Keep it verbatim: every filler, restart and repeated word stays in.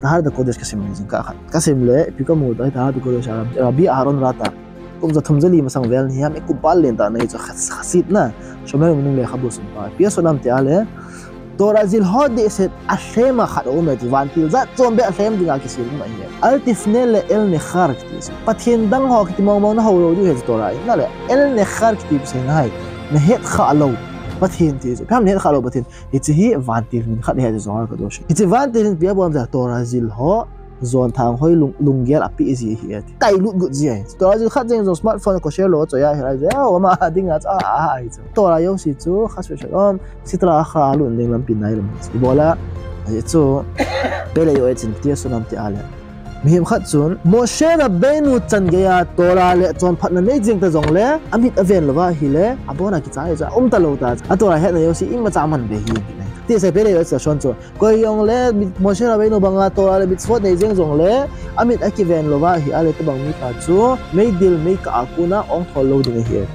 Tahar de Kodesh kasim le jing kah khat. Kasim le, ipi kamu ta, Tahar de Kodesh a Rabbi Aharon Ratta. Kum ja thum ja li masang vel ni ham, ikum pal len tah na hi chu, Chassid na. Shomer Umnung lekhabu sunpa. Ipi asonam tia le, Torah zil ho dehset a lhem a khat aum e ti, vantil jat chom beh a lhem dinga kisem ahi. Al tifne le el nekhar kiti chu. Pathen dang ho kiti mong mong na ho lou diu ahi chu Torah in. Na le, el nekhar kiti chu sei na hai. Na het kha lou Pathen ti chu. Ipi ham na het kha lou Pathen. Hiche hi vantil min khat ahi chu Zohar Kadosh. Hiche vantil hin ipi abol em tia le Torah zil ho jon thang hoi lung, lunggel apeh ji ahi ati. Kailut got ji ahi. Torah zil khat jeng jong smartphone kosher lou a choi a hi lai je. Ama dinga chu a, a, a, ahi chu. Torah jouse chu khas fe shalom. Sitra Achra a lut ding lampi nai lam. Ibola, ahi chu, Pele Yoetz in ipi asonam tia le. Mihem khat chun, Moshe Rabbeinu chan geiya Torah le chonphatna nei jeng ta jongle, amit aven louva ahile, abona kichai chu, um ta lou ta. A Torah hetna jouse, imacha man be hi, ti sei Pele Yoetz a son chu. Koi jong le, Moshe Rabbeinu banga Torah le mitzvot nei jeng jongle, amit akiven louva ahi, ahile tobang mi pa chu, meidil meikah a kona ong thol lou ding ahi.